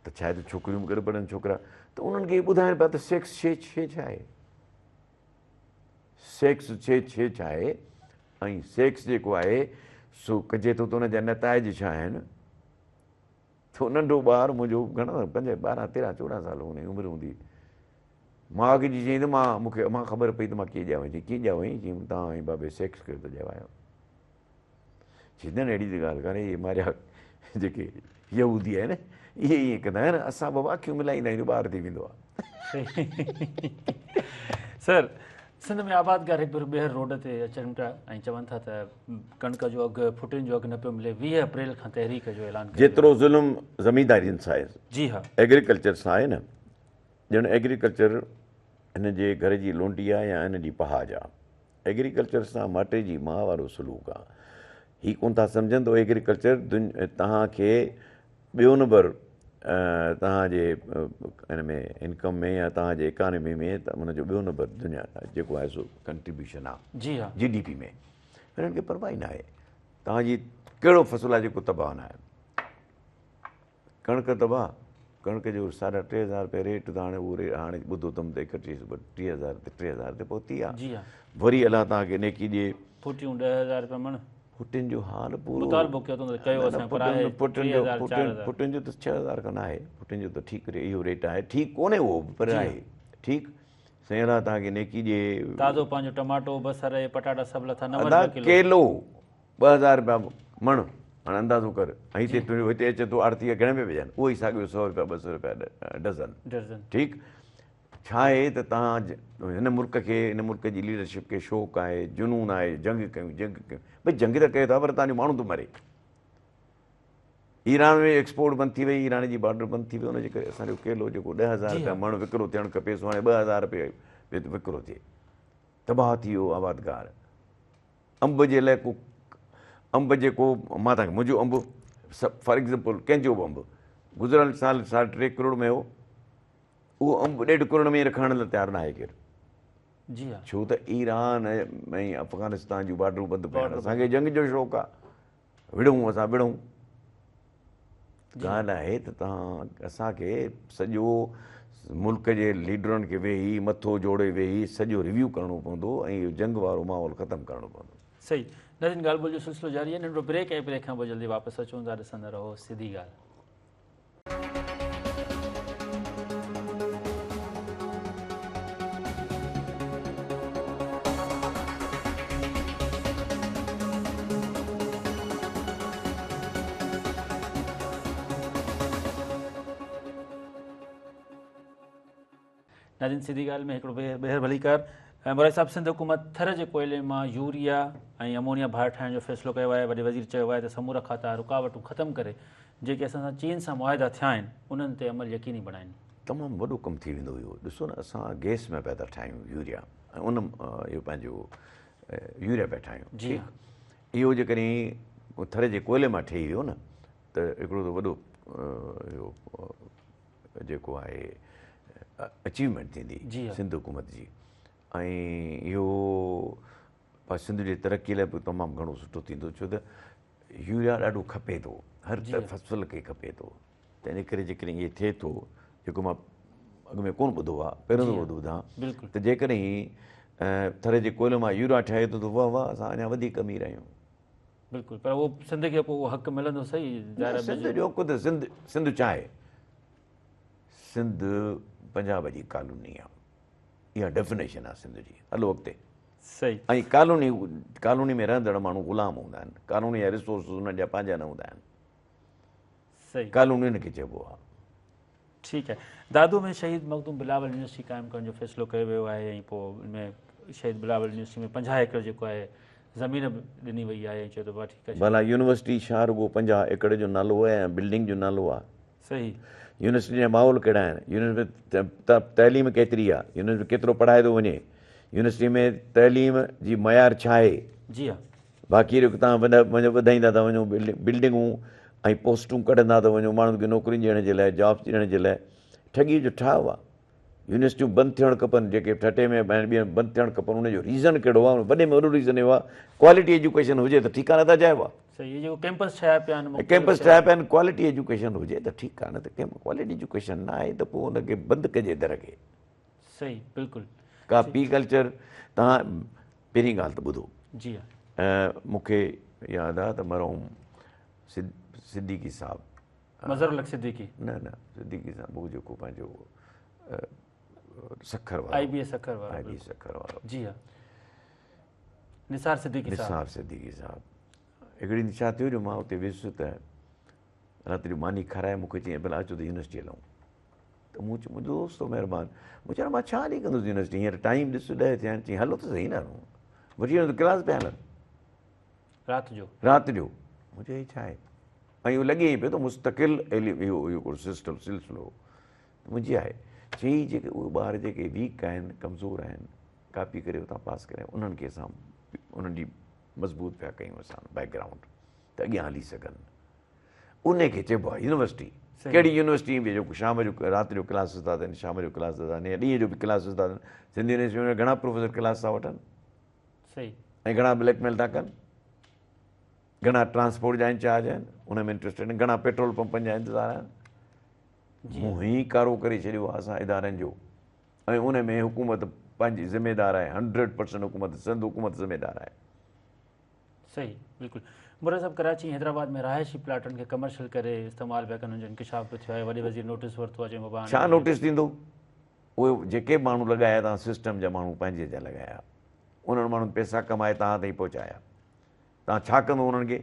ته ڇا آهي ته ڇوڪريون به گڏ پڙهن ڇوڪرا ته انهن کي ٻڌائين پيا ته سيڪس شي شي ڇا آهي سيڪس شي شي ڇا آهي ۽ سيڪس جيڪو آهي سو ڪجي ٿو ته ان جا نتائج ڇا آهن ٿو ننڍو ٻار منهنجو گهڻا پنج ٻارهن تيرهن چوڏهن سال هن جي عمر هوندي ماء کي جي چيائين ته مان مون کي مان خبر پئي ته مان ڪيئن ڄائو آهيان چيائين ڪيئن ڄائو آهين چيائين توهان ۽ بابي سيڪس ڪيو ته ڄائو آهيان چيائين نه اهڙي ته ڳالهه ڪانهي اهي ماريا جيڪي يهودي آهن اهي ائين ڪندا آهن اسان بابا اکيون ملائيندا آهيون ٻار ٿي ويندو آهي سر سنڌ ۾ آبادگار هڪ ڀيرو ٻيهر روڊ تي اچن پيا ۽ چون ٿا ته ڪڻڪ جو اگهه ڦٽين جو اگهه نه پيو ملي 20 اپريل کان تحريڪ جو اعلان ڪيو جيترو ظلم زميندارين سان آهي جي ها ايگريڪلچر سان آهي نه ڄڻ ايگريڪلچر هن جي گهر جي لونڊي آ يا هن جي پهاڄ آ. ايگريڪلچر سان ماٽي جي ماء وارو سلوڪ آ. هي ڪونه ٿا سمجهن ته ايگريڪلچر توهان کي ٻيو نمبر توهان جي ان ۾ انڪم ۾ يا توهان جي اڪانومي ۾ ان جو ٻيو نمبر دنيا جيڪو آهي سو ڪنٽريبيوشن آ. جي ها. جي ڊي پي ۾ هنن کي پرواهه ئي ناهي توهان جي ڪهڙو فصل آ جيڪو تباهه ناهي. ڪڻڪ تباهه، ڪڻڪ جو ساڍا 3000 رپيا ريٽ ته هاڻي اهو ريٽ هاڻي ٻڌو اٿم ته 31 ٻه 3000 تي 3000 تي پهتي آ. جي ها. وري الله توهان کي نيڪي ڏئي. ڦٽيون 10000 رپيا مڻ. ڦٽين جو حال پورو. مطالبو ڪيو اٿئون ته ڪيو اسان پر آهي 3000 4000. ڦٽين جو ته 6000 کان ناهي، ڦٽين جو ته ٺيڪ اهو ريٽ آهي، ٺيڪ ڪونهي اهو به پر آهي ٺيڪ. سائين الله توهان کي نيڪي ڏئي. تازو پنهنجو ٽماٽو، بصر ۽ پٽاٽا سڀ لٿا 9 ادا رپيا ڪلو. ڪيلو 2000 رپيا مڻ هاڻي اندازو ڪر ۽ هتي تنهنجو هتي اچي ٿو آرتي گهڻي ۾ وجهن اهو ئي ساڳيو 100 رپيا 200 رپيا ڊزن ڊزن ٺيڪ ڇا آهي ته توهان هن ملڪ کي هن ملڪ جي ليڊرشپ کي شوق آهي جنون آهي جنگ ڪيون جنگ ڪيون ڀئي جنگ ته ڪيو ٿا پر توهان جو ماڻهو ٿو مري ايران ۾ ايڪسپورٽ بند ٿي وئي ايران جي بارڊر بند ٿي وئي ان جي ڪري اسان جو ڪيلو جيڪو 10000 رپيا مڻ وڪرو ٿيڻ کپي سو هاڻي 2000 رپيا وڪرو ٿئي تباهه ٿي ويو آبادگار انب جي لاء ڪو انب جيڪو مان توهان کي منهنجو انب فار ايگزامپل ڪنهن جو به انب گذريل سال ساڍا ٽي ڪروڙ ۾ هو اهو انب ڏيڍ ڪروڙ ۾ رکڻ لاء تيار ناهي ڪير جي ها ڇو ته ايران ۽ افغانستان جون بارڊرون بند پيون آهن اسان کي جنگ جو شوق آهي وڙهون اسان وڙهون ڳالهه آهي ته توهان اسان کي سڄو ملڪ جي ليڊرن کي ويهي مٿو جوڙي ويهي سڄو ريويو ڪرڻو پوندو ۽ اهو جنگ وارو ماحول ختم ڪرڻو پوندو. صحيح ناظرين ڳالهه ٻولهه جو سلسلو جاري آهي ننڍڙو بريڪ ۽ بريڪ کان پوء جلدي واپس اچون ٿا ڏسندا رهو سڌي ڳالهه. ناظرين سڌي ڳالهه ۾ هڪڙو ٻيهر ڀليڪار مورائي صاحب سنڌ حڪومت ٿر جي ڪوئلي مان يوريا ۽ امونيا ڀار ٺاهڻ جو فيصلو ڪيو آهي وڏي وزير چيو آهي ته سمورا کاتا رڪاوٽون ختم ڪري جيڪي اسان سان چين سان معاهدا ٿيا آهن انهن تي عمل يقيني بڻائين. تمام وڏو ڪم ٿي ويندو اهو ڏسو نه اسان گئس ۾ پيا ٿا ٺاهيون يوريا ۽ ان اهو پنهنجو يوريا پيا ٺاهيون جي ٺيڪ اهو جيڪڏهن ٿر جي ڪوئلي مان ٺهي ويو نه ته هڪڙو ته وڏو اهو جيڪو آهي اچيومينٽ ٿيندي سنڌ حڪومت جي ۽ اهو پر سنڌ جي ترقي لاء به تمام گهڻو سٺو ٿيندو ڇو ته يوريا ڏاڍو کپي ٿو هر فصل کي کپي ٿو تنهن جي ڪري جيڪڏهن ائين ٿئي ٿو جيڪو مان اڳ ۾ ڪونه ٻڌو آهي پهريون دفعو ٿو ٻڌان ته جيڪڏهن ٿر جي ڪوئلي مان يوريا ٺهي ٿو ته واهه واهه اسان اڃا وڌيڪ امير آهيون. بلڪل پر اهو سنڌ کي پوء اهو حق ملندو صحيح سنڌ جو حق ته سنڌ سنڌ ڇا آهي سنڌ پنجاب جي ڪالوني آهي اها ڊيفينيشن آهي سنڌ جي هلو اڳتي صحيح ۽ ڪالوني ڪالوني ۾ رهندڙ ماڻهو غلام هوندا آهن ڪالوني جا ريسورسز انهن جا پنهنجا نه هوندا آهن صحيح ڪالوني ان کي چئبو آهي ٺيڪ آهي دادو ۾ شهيد مخدوم بلاول يونيورسٽي قائم ڪرڻ جو فيصلو ڪيو ويو آهي ۽ پوء ان ۾ شهيد بلاول يونيورسٽي ۾ 50 ايڪڙ جيڪو آهي زمين به ڏني وئي آهي ۽ چيو ته بابا ٺيڪ آهي ڀلا يونيورسٽي ڇا رڳو 50 ايڪڙ جو نالو آهي يا بلڊنگ جو نالو آهي صحيح. يونيورسٽي جا ماحول ڪهڙا آهن، يونيورسٽي ۾ تعليم ڪيتري آهي، يونيورسٽي ۾ ڪيترو پڙهايو ٿو وڃي، يونيورسٽي ۾ تعليم جي معيار ڇا آهي. جي ها. باقي رڳو توهان وڌائيندا ٿا وڃو بلڊنگون ۽ پوسٽون ڪڍندا ٿا وڃو ماڻهن کي نوڪرين ڏيڻ جي لاء جابس ڏيڻ جي لاء ٺڳي جو ٺاهه آهي. يونيورسٽيون بند ٿيڻ کپن جيڪي ٺٽي ۾ آهن ٻين بند ٿيڻ کپن ان جو ريزن ڪهڙو آهي وڏي ۾ وڏو ريزن اهو آهي ڪوالٽي ايجوڪيشن هجي ته ٺيڪ آهي نه ته اجايو آهي. صحيح جيڪو ڪيمپس ٺاهيا پيا آهن ڪيمپس ٺاهيا پيا آهن ڪوالٽي ايجوڪيشن هجي ته ٺيڪ آهي نه ته ڪوالٽي ايجوڪيشن نه آهي ته پوء ان کي بند ڪجي در کي. صحيح بلڪل. ڪاپي ڪلچر توهان پهرين ڳالهه ته ٻڌو. جي ها. مون کي ياد آهي ته مرحوم صديقي صاحب مظهر الحق صديقي. نه نه صديقي صاحب هو جيڪو پنهنجو سکر وارو آئي بي اي سکر وارو آئي بي اي سکر وارو جي ها نثار صديقي صاحب نثار صديقي صاحب هڪڙي ڏينهن ڇا ٿيو جو مان اتي ويس ته رات جو ماني کارائي مون کي چيائين ڀلا اچو ته يونيورسٽي هلون ته مون چيو منهنجو دوست هو مهربان مون چيو مان ڇا هلي ڪندس يونيورسٽي هينئر ٽائيم ڏس 10 ٿيا آهن چيائين هلو ته صحيح نه وٺي وڃو ته ڪلاس پيا هلن رات جو رات جو مون چيو هي ڇا آهي ۽ اهو لڳي ائين پيو ته مستقل اهو هڪڙو سسٽم سلسلو هو منهنجي آهي چئي جيڪي اهي ٻار جيڪي ويڪ آهن ڪمزور آهن ڪاپي ڪري اتان پاس ڪري انهن کي اسان انهن جي مضبوط پيا ڪيون اسان بيڪ گرائونڊ ته اڳيان هلي سگهن ان کي چئبو آهي يونيورسٽي ڪهڙي يونيورسٽي ۾ جيڪو شام جو رات جو ڪلاسز ٿا ٿين شام جو ڪلاس ٿا ٿين يا ڏينهن جو به ڪلاسز ٿا ٿين سنڌ يونيورسٽي ۾ گهڻا پروفيسر ڪلاس ٿا وٺن صحيح ۽ گهڻا بليڪ ميل ٿا ڪن گهڻا ٽرانسپورٽ جا انچارج آهن ان ۾ انٽرسٽيڊ آهن گهڻا پيٽرول پمپن جا انتظار آهن منهن ئي ڪارو ڪري ڇڏيو آهي اسان ادارن جو ۽ ان ۾ حڪومت پنهنجي ذميدار آهي 100% حڪومت سنڌ حڪومت ذميدار آهي. صحيح بلڪل مراد صاحب ڪراچي حيدرآباد ۾ رهائشي پلاٽن کي ڪمرشل ڪري استعمال پيا ڪن ان جو انڪشاف به ٿيو آهي وڏي وزير نوٽيس ورتو آهي چيو ڇا نوٽيس ٿيندو اهي جيڪي به ماڻهو لڳايا توهان سسٽم جا ماڻهو پنهنجي جا لڳايا انهن ماڻهن پئسا ڪمائي توهان تائين پهچايا توهان ڇا ڪندو انهن کي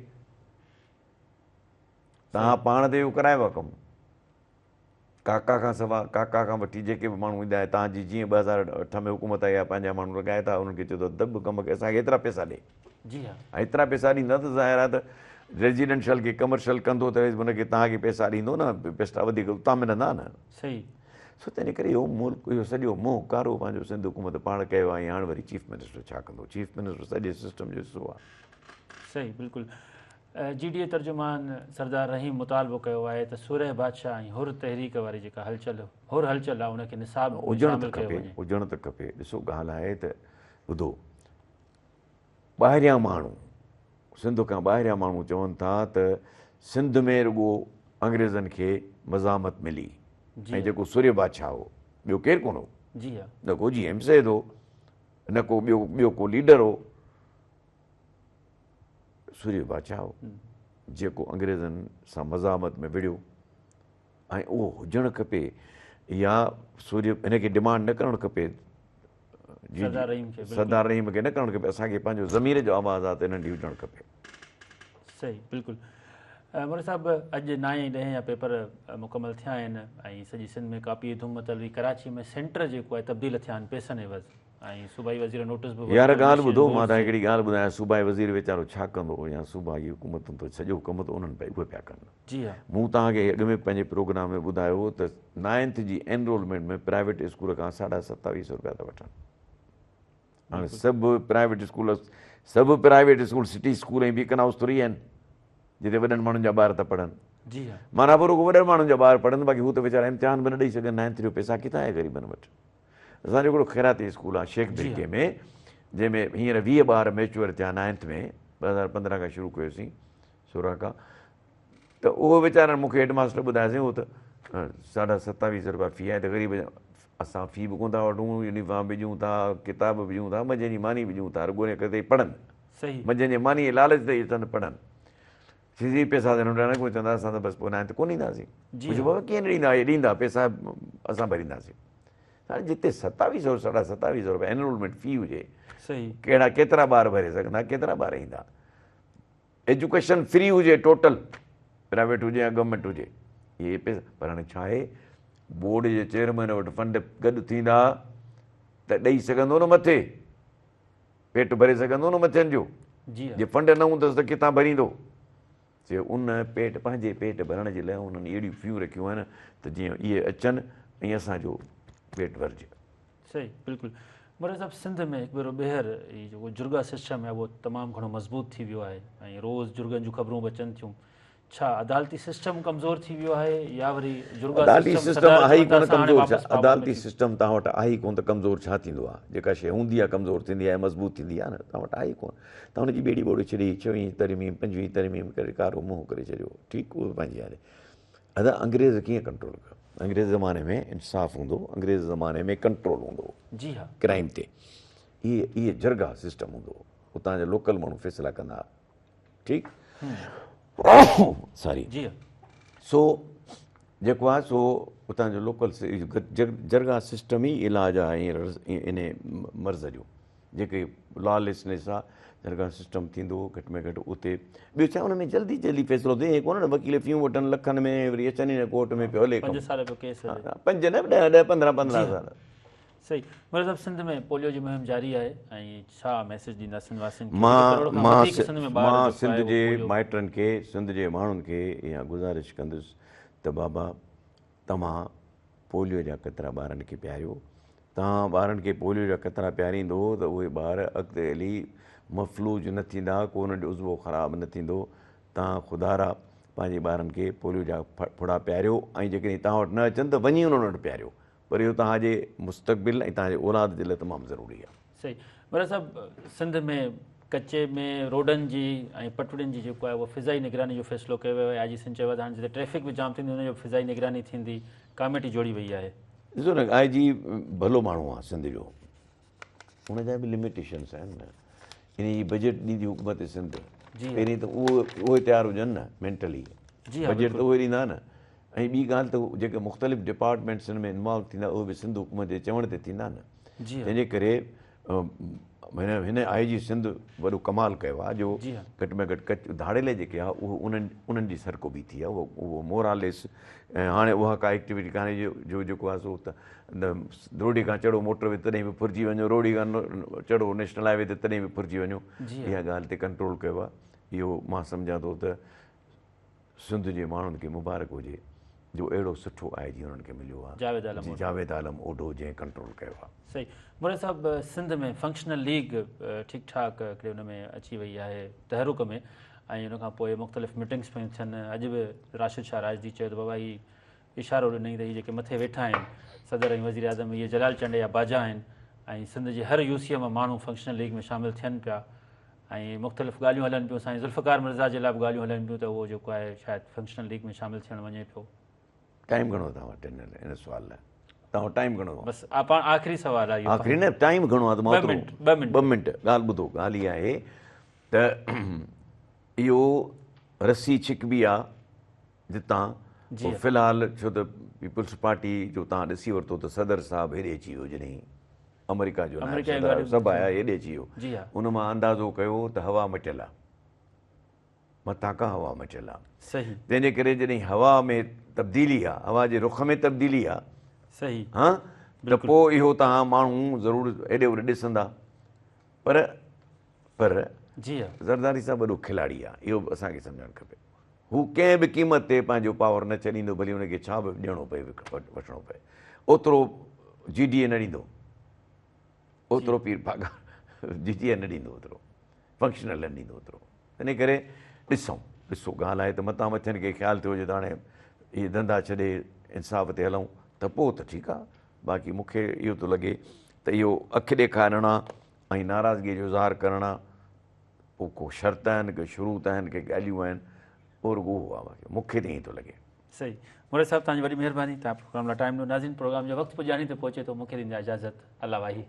توهان پاڻ تي اهو ڪرايو آهي ڪم ڪاڪا کان سوا ڪاڪا کان وٺي جيڪي به ماڻهو ايندا آهن توهان جي جيئن 2008 ۾ حڪومت آئي آهي پنهنجا ماڻهو لڳايا ٿا انهن کي چئو ته دٻ ڪم کي اسان کي ايترا پئسا ڏي جي ها ايترا پئسا ڏيندا ته ظاهر آهي ته ريزيڊنشل کي ڪمرشل ڪندو ته ان کي توهان کي پئسا ڏيندو نه پئسا وڌيڪ اتان ملندا نه صحيح سو تنهن ڪري اهو ملڪ اهو سڄو منهن ڪارو پنهنجو سنڌ حڪومت پاڻ ڪيو آهي ۽ هاڻ وري چيف منسٽر ڇا ڪندو چيف منسٽر سڄي سسٽم جو حصو آهي. صحيح بلڪل جي ڊي اي ترجمان سردار رحيم مطالبو ڪيو آهي ته سورهيه بادشاهه ۽ حر تحريڪ واري جيڪا هلچل حر هلچل آهي ان کي نصاب ۾ هجڻ ته شامل ڪيو کپي وڃي. هجڻ ته کپي ڏسو ڳالهه آهي ته ٻڌو ٻاهريان ماڻهو سنڌ کان ٻاهريان ماڻهو چون ٿا ته سنڌ ۾ رڳو انگريزن کي مزاحمت ملي ۽ جيڪو سورهيه بادشاهه هو ٻيو ڪير ڪونه هو نه ڪو جي ايم سيد هو نه ڪو ٻيو ٻيو ڪو ليڊر هو سورهيه بادشاهه هو جيڪو انگريزن سان مزاحمت ۾ وڙهيو ۽ اهو هجڻ کپي يا سورهيه هن کي ڊمانڊ نه ڪرڻ کپي سردار رحيم کي سردار رحيم کي نه ڪرڻ کپي اسان کي پنهنجو ضمير جو آواز آ ته انهن ڏي هجڻ کپي. صحيح بلڪل مولوي صاحب اڄ نائين ۽ ڏهين جا پيپر مڪمل ٿيا آهن ۽ سڄي سنڌ ۾ ڪاپي جي ڌوم متل هئي ڪراچي ۾ سينٽر جيڪو آهي تبديل ٿيا آهن پئسن عيوض ۽ صوبائي وزير نوٽس به يار ڳالهه ٻڌو مان توهان کي هڪڙي ڳالهه ٻڌايان صوبائي وزير ويچارو ڇا ڪندو يا صوبائي حڪومتن ته سڄو ڪم ته انهن پيا اهي پيا ڪن جي ها مون توهان کي اڳ ۾ پنهنجي پروگرام ۾ ٻڌايو هو ته نائنٿ جي انرولمينٽ ۾ پرائيويٽ اسڪول کان 2750 روپيا ٿا وٺن. هاڻي سڀ پرائيويٽ اسڪول سڀ private school city school ۽ Beacon House ٿوري آهن جتي وڏن ماڻهن جا ٻار ٿا پڙهن. جي ها. معنيٰ به رڳو وڏن ماڻهن جا ٻار پڙهن باقي هو ته ويچارا امتحان به نه ڏئي سگهن نائنٿ جو پئسا ڪٿان آهي غريبن وٽ. اسان جو هڪڙو خيراتي اسڪول آهي شيخ برڪي ۾ جنهن ۾ هينئر 20 ٻار ميچوئر ٿيا نائنٿ ۾ 2015 کان شروع ڪيوسين 16 کان ته اهو ويچارن مون کي هيڊ ماستر ٻڌايو سائين اهو ته 2750 روپيا في آهي ته غريب اسان في به ڪونه ٿا وٺون يونيفارم به ڏيون ٿا ڪتاب به ڏيون ٿا منجهند جي ماني به ڏيون ٿا رڳو ان ڪري ته پڙهن منجهند جي ماني جي لالچ تي اچن پڙهن سي پئسا ته هنن وٽ ڪونه چوندا اسان ته بس پوء ناهن ته ڪونه ڏينداسين پڇو بابا ڪيئن نه ڏيندا اهي ڏيندا پئسا اسان ڀرينداسين هاڻي جتي 2700 2750 روپيا انرولمينٽ في هجي ڪهڙا ڪيترا ٻار ڀري سگهندا ڪيترا ٻار ايندا ايجوڪيشن فري هجي ٽوٽل پرائيويٽ هجي يا گورنمينٽ هجي اهي پئسا پر هاڻي ڇا آهي بورڊ جي چيئرمين وٽ فنڊ گڏ ٿيندا ته ڏئي سگهندو نه مٿي پيٽ ڀري سگهندو نه مٿين جو جي فنڊ نه هوندس ته ڪٿان ڀريندو سي ان پيٽ پنهنجي پيٽ ڀرڻ جي لاء انهن اهڙيون فيون رکيون آهن ته جيئن اهي اچن ۽ اسان جو پيٽ ڀرجي. صحيح بلڪل مراد صاحب سنڌ ۾ هڪ ڀيرو ٻيهر هي جيڪو جرڳا سسٽم آهي اهو تمام گهڻو مضبوط ٿي ويو آهي ۽ روز جرڳن جون خبرون به اچن ٿيون. ڇا عدالتي سسٽم ڪمزور ٿي ويو آهي يا وري جرڳا عدالتي سسٽم سسٽم صدارت آهي ئي چون ٿا ڪونه اسان هاڻي ڪمزور ڇا واپس پاور ۾ عدالتي اچون. سسٽم توهان وٽ آهي ئي ڪونه ته ڪمزور ڇا ٿيندو آهي جيڪا شيء هوندي آهي ڪمزور ٿيندي آهي مضبوط ٿيندي آهي نه توهان وٽ آهي ئي ڪونه توهان ان جي ٻيڙي ٻوڙي ڇڏي ڇويهين ترميم پنجويهين ترميم ڪري ڪارو منهن ڪري ڇڏيو ٺيڪ اهو پنهنجي آهي ادا انگريز ڪيئن ڪنٽرول ڪيو انگريز زماني ۾ انصاف هوندو هو انگريز زماني ۾ ڪنٽرول هوندو هو جي ها ڪرائم تي اهي اهي جرڳا سسٽم هوندو هو اتان جا لوڪل ماڻهو فيصلا ڪندا هئا ٺيڪ ساري جي سو جيڪو آهي سو اتان جو لوڪل جرگا سسٽم ئي علاج آهي ان مرض جو جيڪي لا ليسنيس آهي جرگا سسٽم ٿيندو گهٽ ۾ گهٽ اتي ٻيو ڇا ان ۾ جلدي جلدي فيصلو ٿئي ڪونه نه وڪيل فيون وٺن لکن ۾ وري اچن ئي نه ڪورٽ ۾ پيو هلي 5 سال پيو ڪيس هلي 5 نه 10 10 15 15 سال. صحيح مرزا صاحب سنڌ ۾ پوليو جي مهم جاري آهي ۽ ڇا ميسيج ڏيندا سنڌ واسين کي هڪ ڪروڙ مان کان مان وڌيڪ سنڌ ۾ ٻار مان جيڪو سنڌ آهي اهو جي پوليو مائٽن کي سنڌ جي ماڻهن کي اها گذارش ڪندس ته بابا توهان پوليو جا قطرا ٻارن کي پياريو توهان ٻارن کي پوليو جا قطرا پياريندو ته اهي ٻار اڳتي هلي مفلوج نه ٿيندا ڪو انهن جو عضوو خراب نه ٿيندو توهان خدارا پنهنجي ٻارن کي پوليو جا ڦڙا پياريو ۽ جيڪڏهن توهان وٽ نه اچن ته وڃي انهن وٽ پياريو پر اهو توهان جي مستقبل ۽ توهان جي اولاد جي لاء تمام ضروري آهي. صحيح مرزا صاحب سنڌ ۾ ڪچي ۾ روڊن جي ۽ پٽڙين جي جيڪو آهي اهو فضائي نگراني جو فيصلو ڪيو ويو آهي آء جي سنڌ چيو آهي ته هاڻي جتي ٽريفڪ به جام ٿيندي ان جو فضائي نگراني ٿيندي ڪاميٽي جوڙي وئي آهي. ڏسو نه آء جي ڀلو ماڻهو آهي سنڌ جو ان جا به لميٽيشنس آهن نه ان جي بجيٽ ڏيندي حڪومت سنڌ پهرين ته اهو اهي تيار هجن نه مينٽلي بجيٽ ته اهي ڏيندا نه ۽ ٻي ڳالهه ته جيڪي مختلف ڊپارٽمينٽس ان ۾ انوالو ٿيندا اهي به سنڌ حڪومت جي چوڻ تي ٿيندا نه تنهن جي ڪري هن هن آء جي سنڌ وڏو ڪمال ڪيو آهي جو گهٽ ۾ گهٽ ڪچ ڌاڙيل جيڪي آهي اهو انهن انهن جي سرڪوبي ٿي آهي اهو اهو موراليس ۽ هاڻي اها ڪا ايڪٽيوٽي ڪانهي جو جو جيڪو آهي سو ته روهڙي کان چڙهو موٽر وي تڏهن به ڦرجي وڃو روهڙي کان چڙهو نيشنل هاء وي تي تڏهن به ڦرجي وڃو اها ڳالهه تي ڪنٽرول ڪيو آهي اهو مان سمجهان ٿو ته سنڌ جي ماڻهن کي مبارڪ هجي جو اهڙو سٺو آء جي انهن کي مليو آهي جاويد عالم اوڍو. جاويد عالم اوڍو جنهن ڪنٽرول ڪيو آهي. صحيح مراد صاحب سنڌ ۾ فنڪشنل ليگ ٺيڪ ٺاڪ هڪڙي ان ۾ اچي وئي آهي تحرڪ ۾ ۽ ان کان پوء مختلف ميٽنگس پيون ٿين اڄ به راشد شاهه راشدي چيو ته بابا هي اشارو ڏنائين ته هي جيڪي مٿي ويٺا آهن صدر ۽ وزيراعظم اهي جلال چانڊيي جا باجا آهن ۽ سنڌ جي هر يو سي مان ماڻهو فنڪشنل ليگ ۾ شامل ٿين پيا ۽ مختلف ڳالهيون هلن پيون سائين ذوالفقار مرزا جي لاء به ڳالهيون هلن پيون ته اهو جيڪو آهي شايد فنڪشنل ليگ ۾ شامل ٿيڻ وڃي پيو. ٽائيم گهڻو توهان وٽ ان سوال لاء توهان وٽ ٽائيم گهڻو آهي؟ بس پاڻ آخري سوال آهي اهو. آخري نه ٽائيم گهڻو آهي ته مان ٻه منٽ ٻه منٽ ٻه منٽ ڳالهه ٻڌو ڳالهه اها آهي ته اهو رسي ڇڪبي آهي جتان في الحال ڇو ته پيپلز پارٽي جو توهان ڏسي ورتو ته صدر صاحب هيڏي اچي ويو جڏهن آمريڪا جو نائب صدر سڀ آيا هيڏي اچي ويو ان مان اندازو ڪيو ته هوا مٽيل آ مٿان کان هوا مٽيل آ تنهن جي ڪري جڏهن هوا ۾ تبديلي آ هوا جي رخ ۾ تبديلي آ صحيح ها ته پوء اهو توهان ماڻهو ضرور هيڏي هوڏي ڏسندا پر پر جي ها زرداري صاحب وڏو کلاڙي آ اهو به اسان کي سمجهڻ کپي هو ڪنهن به قيمت تي پنهنجو پاور نه ڇڏيندو ڀلي ان کي ڇا به ڏيڻو پئي وٺڻو پئي اوترو جي ڊي اي نه ڏيندو اوترو پير پاڳا جي ڊي اي نه ڏيندو اوترو فنڪشنل نه ڏيندو اوترو ان ڪري ڏسون ڏسو ڳالهه آهي ته متان مٿين کي خيال ٿيو هجي ته هاڻي اهي ڌنڌا ڇڏي انصاف تي هلون ته پوء ته ٺيڪ آهي باقي مون کي اهو ٿو لڳي ته اهو اک ڏيکارڻ ۽ ناراضگيء جو اظهار ڪرڻ پوء ڪو شرط آهن، ڪي شروط آهن، ڪي ڳالهيون آهن، پوء رڳو اهو آهي باقي مون کي ته ائين ٿو لڳي. صحيح مراد صاحب توهان جي وڏي مهرباني توهان پروگرام لاء ٽائيم ڏنو ناظرين پروگرام جو وقت پڄاڻي تي پهچي ٿو مون کي ڏيندا اجازت الله واهي.